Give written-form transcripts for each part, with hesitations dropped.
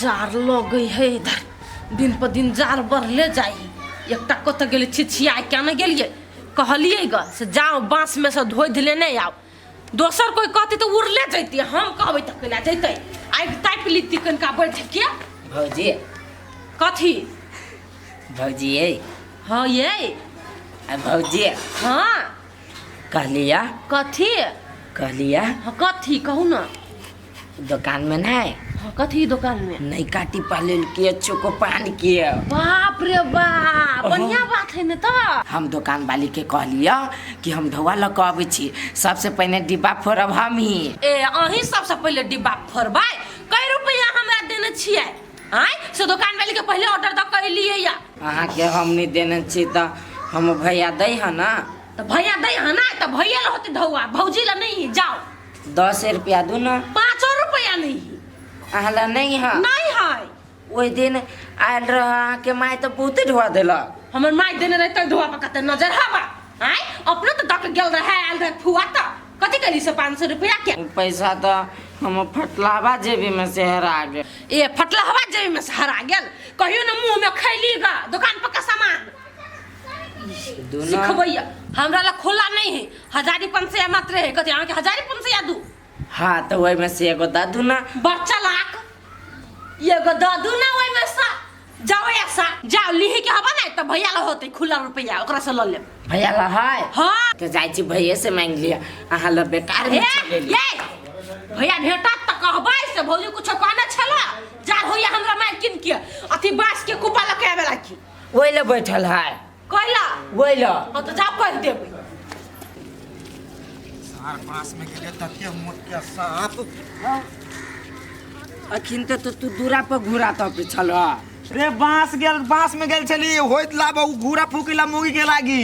जार लगै है इधर, दिन पर दिन जार बढ़ले जाइ है। एकटा कतऽ गेलै छिछिया क्या नहि गेलियै, कहलियै ग से जाओ बाँस में से धोइ धुले नहि आउ। दोसर कोई कहतै तऽ उड़ले जैतियै, हम कहबै तऽ कैला जैतै? आगि तापि लिती कनिका बैठ के। भौजी। कथी? भौजी ये। हाँ ये। आ भौजी। हाँ। कहलिया। कथी? कहलिया। हाँ कथी कहू ना। दुकान में नहीं। हाँ कथी दुकान में? नयका टिप्पा लेलकै चोको पान के। बाप रे बाप, बढ़िया बात है ने। तऽ हम दुकान वाली के कहलिया कि हम धोआ लऽ कऽ अबै छी, सबसे पहिने डिब्बा फोड़ब हम ही। ए अहीं सबसे पहिले डिब्बा फोड़बै? कै रुपया हमरा देने छियै आँय से दुकान वाली के पहिले ऑर्डर दऽ के एलियै या? अहाँके हम नहि देने छी तऽ हम भैया दै है ना। तऽ भैया दै है ना, तऽ भैया लए होतै धौआ, भौजी लए नहीं। जाओ। 10 रुपया दू ना। 5 रुपया नहीं। अहाँ लए नहीं है? नहीं है। ओहि दिन आयल रह अहाँके माय तऽ बहुते ढोआ देलक। हमर माय देने रहे तै धोआ पर कते नजर हवा आँय? अपनो तऽ दऽ के गेल रहे, आयल रहे फुआ तऽ कथी कैली से 500 रुपया के? ओ पैसा तऽ हम फटलावा जेबी में से हरा गेल। ए फटला हवा जेबी में से हरा गेल? कहियो ने मुंह में खैली गा दुकान पर का सामान। दू ना। सिखबैया हमरा ला खुला नहीं है, हजारी 500 मात्र है। कथी अहाँके हजारी 500 दू? हाँ तऽ ओहिमे से एगो दऽ दू ना। बच्चा लाख एगो दऽ दू ना ओहिमे से। जाओ ऐसा जाओ, लिही के हवा नहीं तऽ भैया ला होते खुला रुपया, ओकरा से लऽ लेब। भैया ला है? हाँ। तऽ जाइ छी भैये से मांगि लिअ, अहाँ लए बेकार में ए चलि गेली। ये भैया भेटत तऽ कहबै से भौजी कुछो कहने छला, जार होइया हमरा मार किन के अथी बाँस के कुपा लऽ के आबे ला की। ओहि लए बैठल है। कैला? ओहि लए। हाँ तऽ जाओ कहि देबै। सार बांस में गेले तते मोटके साँप। अखन तऽ तू दूरा पर घुरा तपै छल। रे बांस गेल, बांस में गेल छली होइत लाब उ घूरा फूकिला मुगी के लागी।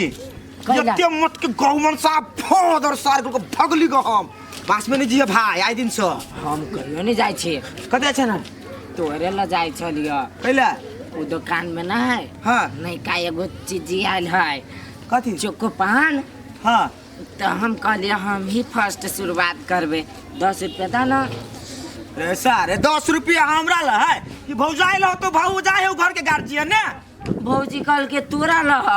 कैला? एते मोटके गहुमन साँप फोद और सार के भगली गो। हम बांस में नहीं जिए भाई आइ दिन से। हम कहियो नहीं जाइ छी। कते छै ना? तोरे लऽ जाइ छलियै। कैला? ओ दुकान में ना है। हाँ। नयका एगो चीज आयल है। कथी? चोको पान। हाँ। तऽ हम कहलियै हम ही फर्स्ट शुरुआत करबै, 10 रुपया दऽ ना। रे सारे 10 रुपया हमरा ला है कि भौजाई ला? तो भौजाई है घर के गार्जियन ने। भौजी कहलकै तोरा लह।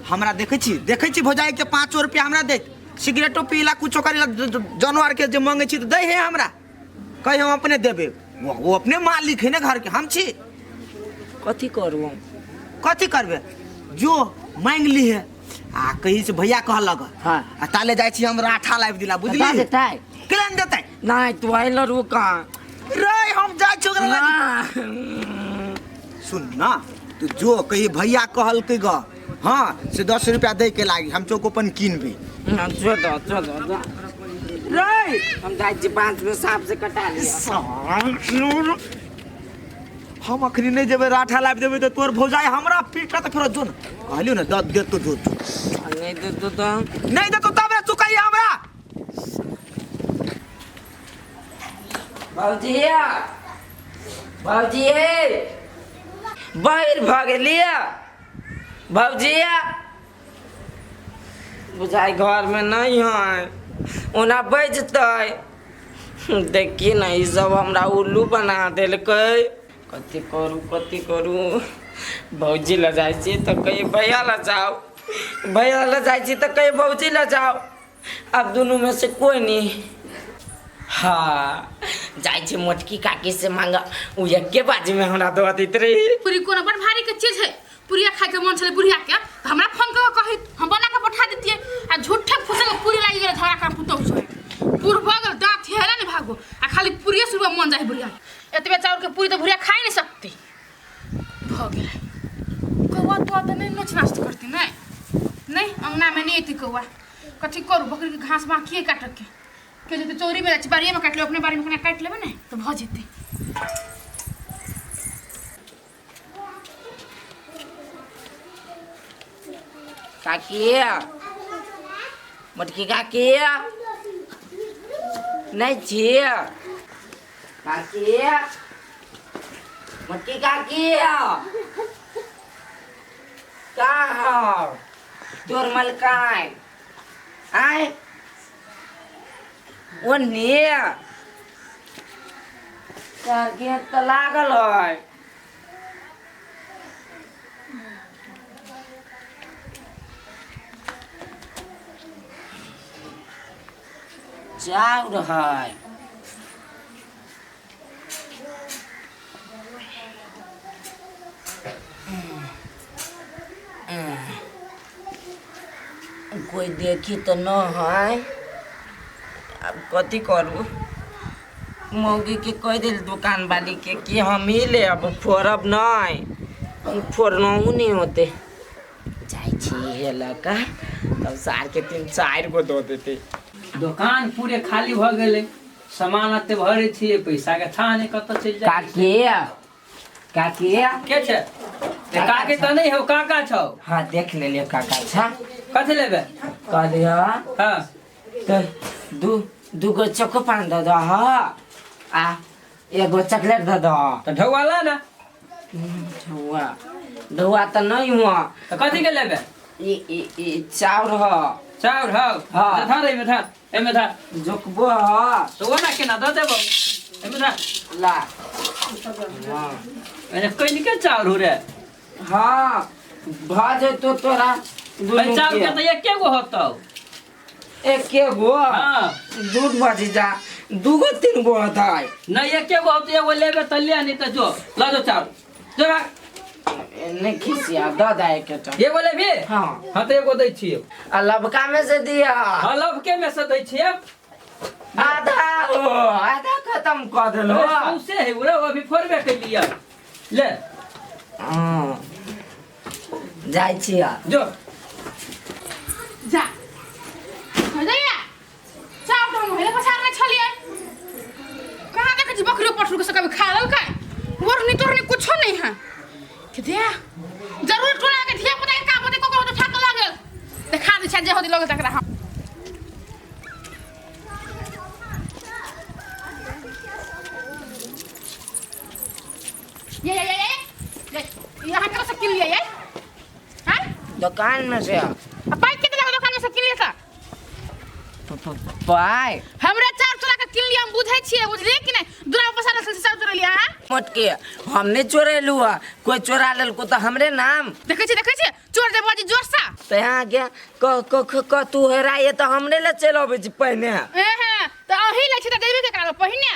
हमरा देखै छी, देखै छी भौजाई के 5 रुपया हमरा देत? सिगरेटो पीला कुछो करेला जानवर के जे मांगे छी तऽ दै है हमरा? कहीं हम अपने देबे, वो अपने मालिक है ने घर के, हम छी। कथी करू? कथी करबे, जो मांग ली है आ कहीं से भैया कहलक। हाँ। आ ताले जाइ छी हम राठा लाबि दिला, बुझली? दऽ देतै? केना ने देतै? नहि, तू आयल रुक। रे हम जाइ छी ओकरा लग। ना। सुन ना, तू जो कही भैया कहलकै ग हाँ से 10 रुपया दै के लागी, हम चौकोपन कीनबे। ना, छोड़ दो, छोड़ दो, जा। रे हम जाइ छी बाँस में साँप से कटा लिअ। हम अखनी नहि जेबै राठा लाबि देबै तऽ तोर भौजाई हमरा पीटत फेर। जो ने, कहलियौ ने दऽ देतो, जो जो। नहि देतौ तऽ? नहि देतो तब रे तू कही हमरा। भौजी, भौजी, बहिर भऽ गेलियै भौजी। बुझाइ घरमे नहि है, ओना बजतै। देखी ने, ई सब हमरा उल्लू बना देलकै। कथी करू, कथी करू? भौजी लऽ जाइ छी तऽ कही भैया लऽ जाओ, भैया लऽ जाइ छी तऽ कही भौजी लऽ जाओ। आब दुनूमे से कोइ नहि। हाँ, जाइ छी मोटकी काकी से मांग, ओ एके बाजीमे हमरा दऽ दैत रही। पूरी कोनो बड़ भारी के चीज है? पूरिया खाए के मन छलै बुढ़िया के तऽ हमरा फोन कऽ के कहैत, हम बना के पठा दितियै। आ झूठे फूसे के पूरी लागि गेलै झगड़ा का पुतहु से। बूढ़ भऽ गेल, दाँत हेरा नहि भागो आ खाली पूरिये सुबह मन जाइ बुढ़िया। एतबे चाउर के पूरी तऽ बुढ़िया खाइ नहि सकतै। भऽ गेलै। कौआ तौआ तऽ नहि नोच नाच करतै? नहि नहि, अङ्गनामे नहि एतै कौआ। कथी करू? बकरीके घास बाँकिए काटऽके के जेतै? चौरीमे जाइ छी, बाड़िएमे काटि लेबै, अपने बाड़ीमे कना काटि लेबै ने तऽ भऽ जेतै। काकी, मोटकी काकी, नहि छी काकी? मोटकी काकी, कहाँ हौ तोर मलकाय? आय ओन्ने। चार गेट तऽ लागल है। चाउर है। कोई देखी तऽ न है। आब कथी करू? मौगी के कहि देल दुकान वाली के कि हम ही लेब, फोड़ब नहीं, फोड़नहु नहीं होते। जाइ छी हे लऽ कऽ तब सार के 3-4 गो दऽ देते। दोकान पूरे खाली भऽ गेलै, सामान एते भरै छियै, पैसा के थाह नहि कतऽ चलि जाइ। काकी, काकी। के छै? ए, काकी तऽ नहि हौ, काका छौ। हाँ देख लेलियै काका छा। कथी लेबै? कहलियै हाँ तऽ दू गो चोको पान दऽ दह आ एगो चॉकलेट दऽ दह। तऽ ढौआ ला ने। ढौआ ढौआ तऽ नहीं हुआ। तऽ कथी के लेबै? ई ई ई चाउर ह। चाउर हौ? हाँ। धर एहिमे धर, एहिमे धर। जोकबो ह। तऽ ओना केना दऽ देबौ, एहिमे धर। ला। हाँ। एने कनिके चाउर हो रे? हाँ भऽ जेतौ तोरा दुनू। चाउर के के तऽ एके गो होतौ। एके गो? हाँ। दूध बजी जा, दूगो तीन गो होतै। नहि, एके गो होतौ। एगो लेबे तऽ ले, नहि तऽ जो लऽ जो चाउर, जो भाग। नहि खिसिया, दऽ दे एकेटा। एगो लेबही? हाँ। हाँ तऽ एगो दै छियौ। आ लबका में से दिया। हाँ, लबके में से दै छियौ। आधा ओ आधा खत्म कऽ देलो। सौंसे है रे, अभी फोड़बे केलियै, ले। हाँ। जाइ छियै। जो। जा भैया, चाउर तऽ हम हेले पसारने छलियै। कहाँ देखै छी बकरियो पठरू के से कभी खा लेलकै? ओढ़नी तोड़नी कुछो नहीं है के दिया। जरूर टोला के धिया पुता के काम होतै, कोको होतै, ठाक लागल देखा दै छै जे होतै लगल तकरा हम। ये ये ये ये ये यहाँ कहाँ से किन लिया ये? हाँ? दुकान में से। आ पाइ कितना लगा दुकान में से किन लिया था? पाइ? हमरा चाउर चोरा के किन लिया, हम बुझै छियै, बुझलियै कि नहि? दुरा में पसारल छल से चाउर चोरा लिया। हाँ। मोटके हम नहि चोरेलू हँ, कोई चोरा लेलको तऽ हमरे नाम। देखै छियै, देखै छियै, चोर जे बाजी जोर सा। तऽ यहाँ के क क क क तू हेराइए तऽ हमरे लए चलि अबै छी पहिने। ए हे, तऽ अहीं लै छी तऽ देबे केकरा लग पहिने?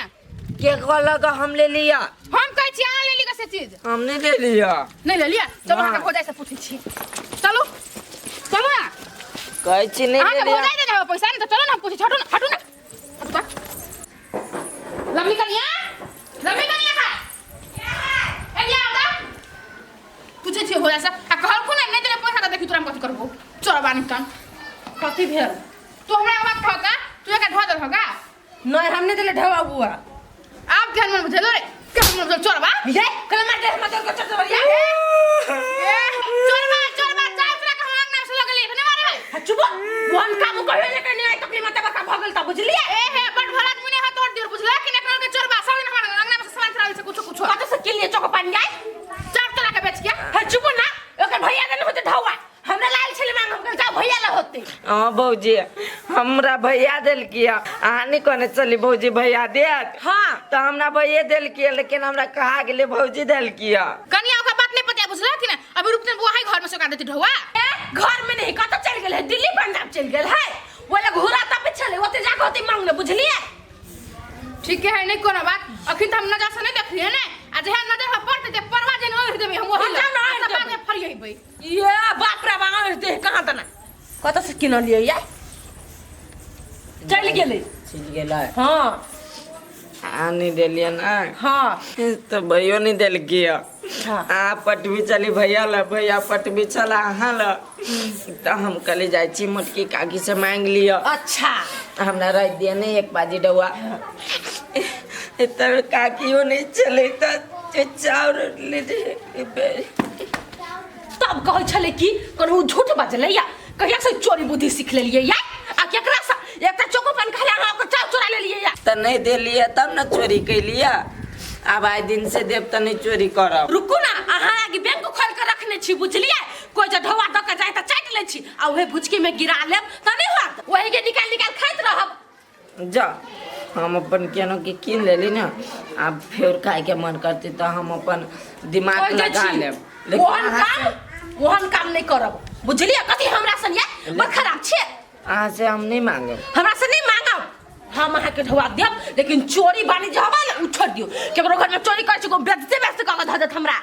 के कहलक हम ले लिया? हम कहै छी अहाँ ले लिअ से चीज। हम नहि ले लिया। नहि ले लिअ? चलू, अहाँके हाँ। भौजाइ से पूछै छी। चलू, चलू ने। कहै छी नहि ले अहाँके लिया। भौजाइ दे देबै पैसा ने, तऽ चलू ने, हम पूछै छी। हटू ने, हटू ने, हटू तऽ। लम्बी कनिया, लम्बी कनिया खा एलिया आउ तऽ पूछै छियै भौजाइ से। आ कहलखुन ने नहि देले पैसा तऽ देखी तोरा हम कथी करबो चोरबा निकन। कथी भेल? तू हमरा बात कहता, तू एकरा ढो देलह का? नहीं, हम नहीं दिले ढेवा बुआ। आप केहन मन बुझेलो रे, केहन मन बुझेलो चोरबा? ये कल मार दे मत को चोर या। ए चोरबा, चोरबा, चाउर चोरा के हम अंगना से लगलिए ने मारे है। चुप, वन काम कहियो ने कनी आई तकली मत बका भगल त बुझलिए। ए हे, बड़ भला आदमी ने हाथ तोड़ दियो, बुझला कि ने? के चोरबा सब दिन हमार अंगना में से सामान चोरा छै कुछो कुछो। कत से किनलिए चौक पानी जाय? चाउर चोरा के बेच के। हे चुप ना, ओकर भैया के होते ढौआ, हमरा लाल छले मांग, हम जाओ भैया ला होते। हाँ भौजी, हमरा भैया देलकी। अहाँ नहि कहने चली भौजी भैया देत? हाँ। तऽ हमरा भैये देलकी, लेकिन हमरा कहा गेलै भौजी देलकी। कनिया ओकर बात नहीं पता, बुझला कि ने? अभी रुकते बुआ है घर में से ओकरा देती ढौआ। ए घर में नहीं, कत चल गेल है? दिल्ली पंजाब चल गेल है। वो लग घुरा तब छले ओते जाके होते मांगने, बुझलिए? ठीक है, नहीं कोनो बात। अखन तऽ हम नजर से नहीं देखलिए ने, आ जहिया नजर पर पड़तै ते परवा जेन ओढ़ देबै हम ओही। हाँ, जाओ ना, ओढ़ि बाद देबै। में फरियेबै। ये बाप रे बाप, देह कहाँ तना कत से किनलिए या चल गेलै। चलि गेलै? हाँ। अहाँ नहि देलियै ने? हाँ। तऽ भैयो नहि देलकी। हाँ। अहाँ पटबी चली भैया लए, भैया पटबी छला अहाँ लए, तऽ हम कहली जाइ छी मोटकी काकी से मांगि लिअ। अच्छा। हमरा राखि दिअ ने एक बाजी डौआ। तऽ काकियो नहि छलै तऽ चाउर ले। तब कहै छलै कि कोनो झूठ बजलै या कहिया से चोरी बुद्धि सीख लेलियै या? आ केकरा से एकटा चोको पान खाले अहाँ ओकर चाउर चोरा लेलियै या? तऽ नहि देलियै तब ने चोरी कैलियै। आब आइ दिन से देब तऽ नहि चोरी करब। रुकू ना, अहाँ आगे बैंक खोल के रखने छी, बुझलियै? कोई जे ढौआ दऽ के जाय तऽ चाटि लै छी आ उहे भुचकी में गिरा लेब तऽ नहि होत, वही के निकाल निकाल खाइत रहब। जा, हम अपन केनो के कीन लेली ने, आब फेर खायके मन करतै तऽ हम अपन दिमाग ओहि जे लगा छी, लेब। लेकिन ओहन अहाँ काम, ओहन काम नहि करब, बुझलियै? कथी हमरा सन ये बड़ खराब छियै। अहाँ से हम नहि मांगब। हमरा से नहि मांगब, हम अहाँके ढौआ देब, लेकिन चोरी बानी जे हवा ने उ छोड़ि दियौ। केकरो घरमे चोरी करै छी, बेजते बेजते कऽ के धऽ देत हमरा।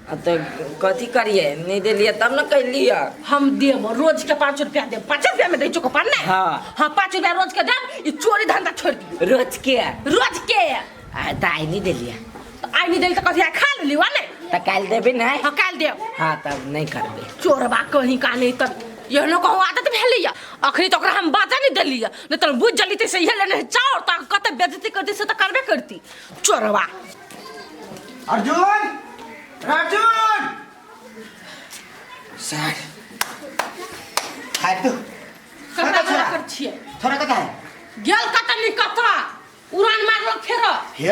आ तऽ कथी करियै, नहि देलियै तब ने कहलियै। हम देब रोज के 5 रुपया देब। 5 रुपया में दै छौ कपार ने? हाँ। हाँ, 5 रुपया रोज के देब, ई चोरी धंधा छोड़ दियौ। रोज के? रोज के। आ तऽ आइ नहि देलियै। तऽ आइ नहि देली तऽ कथी आइ खा लेली वा ने? तऽ काल्हि देबै ने? हाँ, काल्हि देब। हाँ, तब नहि करबै। चोरबा कहीं का नहीं तब एहनो कहूँ आदत भेलैया। अखनी तऽ ओकरा हम बाजा नहि देलियै, नहि तऽ बुझि जली से इहे लेने चाउर तऽ कते बेइज्जती करती से तऽ करबे करती चोरबा। अर्जुन, अर्जुन सर खाय तू। कता छोरा। कर छियै? थोड़ा कता है? गेल कता नहीं कता उड़ान मारलक फेर। हे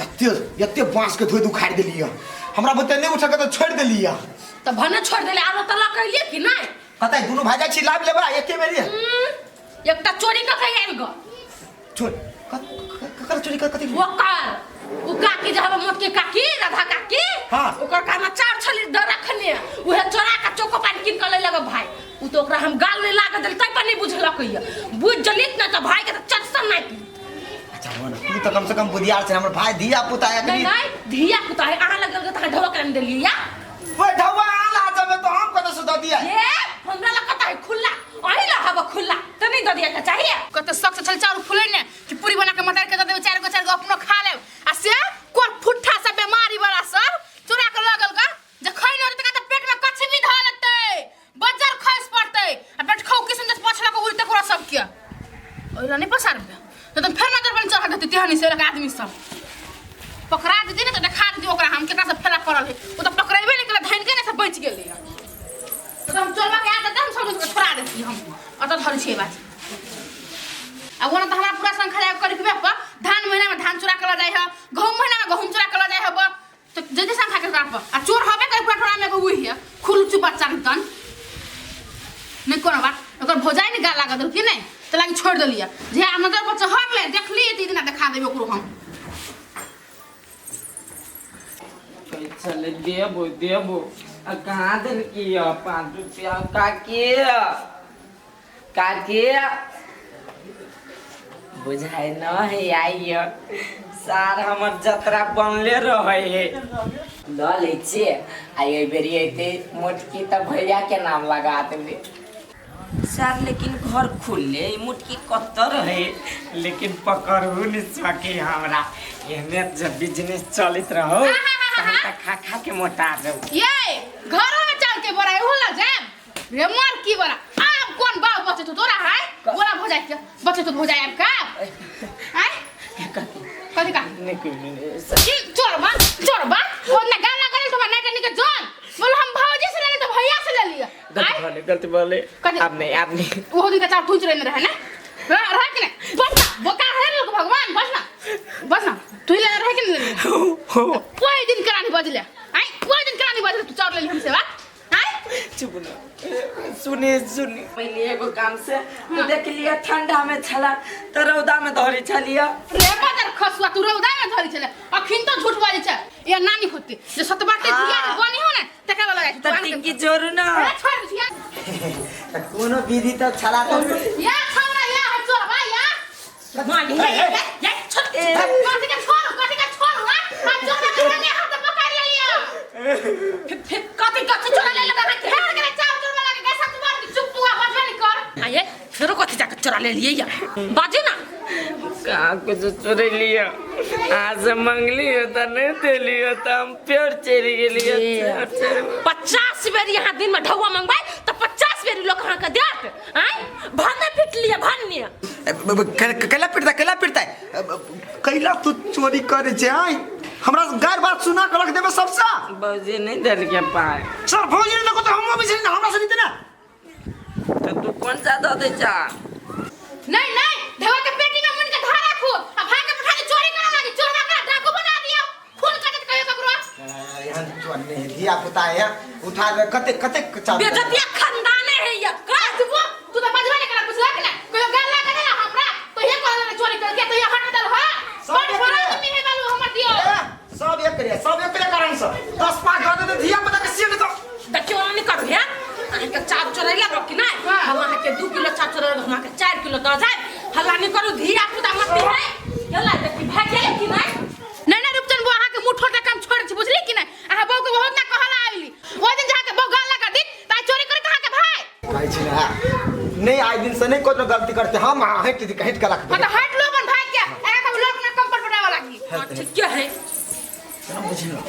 एते एते बांस के धोइ उखाड़ देलियै, हमरा बुते नहि उठक तऽ छोड़ि देलियै। तऽ भने छोड़ि देले, आरो तऽ लऽ के एलियै कि नहि? कतै दुनू भाइ जाइ छी लाभ लेबै एके बेरी। एकटा चोरी कऽ के आयल ग। चोर ककर चोरी कर कथी? ओकर उ काकी जे हवे मोटकी काकी, राधा काकी। हाँ। ओकर काना चार छली द रखने, उहे चोरा के चोको पान कीन के लैलक भाई। उ तो ओकरा हम गाल नहीं लाग देल तै पर नहीं बुझलक ये। बुझ जलित ना त भाई के त चटसन नहीं पी। अच्छा हो ना, तू तो कम से कम बुधियार छै, हमर भाई धिया पुता है। नहीं नहीं, धिया पुता है, अहाँ लगल त ढवा कर देलियै या। ओए ढवा आला जबे तो हम कत से द दिया? ए हमरा लग कत है खुला, अही ल हवा खुला त नहीं द दिया के चाहिए। कते शौक से छल चाउर फुलै ने कि पूरी बना के मटर के दऽ देबै, चारि गो चारि गो अपनो खा लेब, आ से कोर फुट्ठा सब बेमारी वाला सब चोरा के लऽ गेल ग। जे खै न देतै त पेट में कछबी धऽ लेतै, बज्जर खसि पड़तै आ पेट खाउ किसन जे पछला के उड़तै ओकरा सबके। ओहि लए नहि पसारबै तऽ फेर नजर पर चढ़ा देतै। तेहन से आदमी सब पकड़ा देतै ने तऽ देखा देतै ओकरा हम केकरा से फेरा पड़ल है। ओ तऽ पकड़ेबे नहि केलक, धनि के ने से बचि गेलै। तऽ हम चोरबा के आदत हम सब छोड़ा देती, हम अतऽ धरै छियै बात। आ ओना तऽ हमरा पूरा संख्या जाय करिकबे पर धान महीना में धान चोरा के लऽ जाइ है, गहूम महीना में गहूम चोरा के लऽ जाइ है, तऽ जैसे संख्या के पर आ चोर हबे करे पूरा टोला में एगो उही है खुलचू बच्चा तन नहीं कोनो बात। ओकर भौजाइ ने गाल लागल कि नहीं तऽ लागी छोड़ि देलियै। जे आब नजर पर चढ़ले देखलियै तऽ ई दिना देखा देबै ओकरो हम। चले देबो देबो आ कहाँ देलकी 5 रुपया? काकी काकी बुझाइ न है आइय सार हमर जतरा बनले रहे है। लऽ लै छियै आ एहि बेरी अयतै मोटकी तऽ भैया के नाम लगा देबै सर। लेकिन घर खुलले ई मोटकी कतऽ रहे, लेकिन पकड़ू नहीं सके हमरा। एहने जब बिजनेस चलैत रहो तहन तऽ खा खा के मोटा जाऊ। ये घर में चल के बड़ा हो लग जाए रे मार की बड़ा। आब कौन बाप बचे तो तोरा है बोला भौजाई के बचे तो भौजाई आब का आय कथी का नहीं कोई नहीं। की चोरबा चोरबा ओ ना गाला गले तुम्हार नाइट निके जान बोल हम भौजी से लेले तो भैया से ले लिया। गलती बोले, गलती बोले। कथी? अब नहीं, अब नहीं। वो दिन का चार ठुंच रहने रहे ना रह के नहीं बस ना बोका है लोग भगवान बस ना बस ना तू ही लेने रहे कि नहीं लेने? कोई दिन करानी बजले आई, कोई दिन करानी बजले तू चार ले ली हमसे बात आई। चुप ना, सुने सुने पहले एगो काम से तो देख लिया ठंडा में छला तो रौदा में धरी छलिया। रे बदर खसुआ तू रौदा में धरी छले अखिन तो झूठ बाजै छै या नानी होते जे सतबाटे धिया के बनी हो ने तकरा वाला त टिंकी जोरू ना। अरे छोड़ धिया त कोनो विधि त छला त या छौड़ा या है चोरबा या मां ये ये ये छोड़ कथी के छोड़, कथी के छोड़ हा हम चोरबा के संगे हाथ पकड़ लिया। फिर कथी कथी चोरा ले लगा है? फेर के चाव चोरबा लगे गैसा तू बार चुप तू बजबे नहीं कर। आये फेरो कथी जाके चोरा ले लिए या बाजू ना। कहाँ कुछ चोरे लिया आज मंगली त नहीं देलियो त हम प्योर चली गेलियो। 50 बेर यहाँ दिन में ढौआ मंगवाए तो 50 बेर लोग अहाँ के देत आय भन्ने पिट लिया भन्ने। कैला पिटता, कैला पिटता, कैला तू चोरी करे छे आय हमरा गार बात सुना के रख देबे सबसे। भौजी नहीं देलके पाय सर भौजी ने देखो तो हम भी हमरा से नहीं ना तो तू कौन सा दऽ दै छा? नहीं नहीं ढेवा के पेटी में मुन के धार राखो आ भाग के पठा के चोरी करे लागी चोरवा के डाकू बना दियो खून कटत कहियो ककरो। एहन चोर नहीं धिया पुता है उठा दे कते कते चाल बेजतिया खानदाने है ये काटबो तू तो बजबे नहीं करा बुझला कि ना कहियो गाल लगा ना हमरा तो ये कहले चोरी कर के तो ये हट गेलियै सब एकरे कारण से 10 5 दऽ देते धिया पुता के सेट दऽ। देखियौ ओना नहि करू हे, अहाँके चार चोरैला कि नहि? हम अहाँके 2 किलो चार चोरैला, हम अहाँके 4 किलो दऽ जायब। हल्ला नहि करू, धिया पुता मत है गेला देखी भए गेलै कि नहि? नहीं नहीं रूपचंद बुआ, अहाँके मुँह ठोटा काम छोड़ छी, बुझली कि नहीं? अहाँ बहू के बहुत ना कहला आइली, ओहि दिन जहाँ के बहू गाल लगा दी त चोरी करे अहाँके भाई। कहै छी ने नहीं आइ दिन से नहीं कोनो गलती करते हम, हट हट के रख। हां त हट लो अपन भाई के, एका कभी लोक ना कम पर पटावे लागी। हाँ, ठीक है,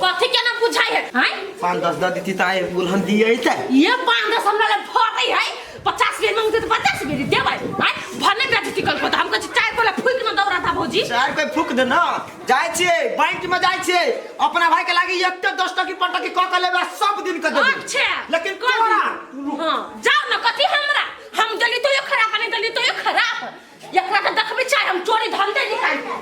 कथी के ना बुझाई है हैं? 5-10 दऽ देती तऽ आइ दुल्हन दियै तऽ ये 5-10 हमरा लग भरै है, 50 बेर मांगते तो 50 बेर देबै हैं? भने बेइज्जती कल को हम कहै 4 कोला फूक न दौड़ा था भौजी। 4 कोई फूक दे ना, जाइ छियै बैंक में जाइ छियै अपना भाई के लागी एते 10 टकी पटकी क के लेबै सब दिन के देबै। अच्छा लेकिन तोरा हां जाओ ना, कथी हमरा हम देली तो यो खराब नहीं देली तो यो खराब, एकरा के देखबै चाहे हम चोरी धंधे निकाल।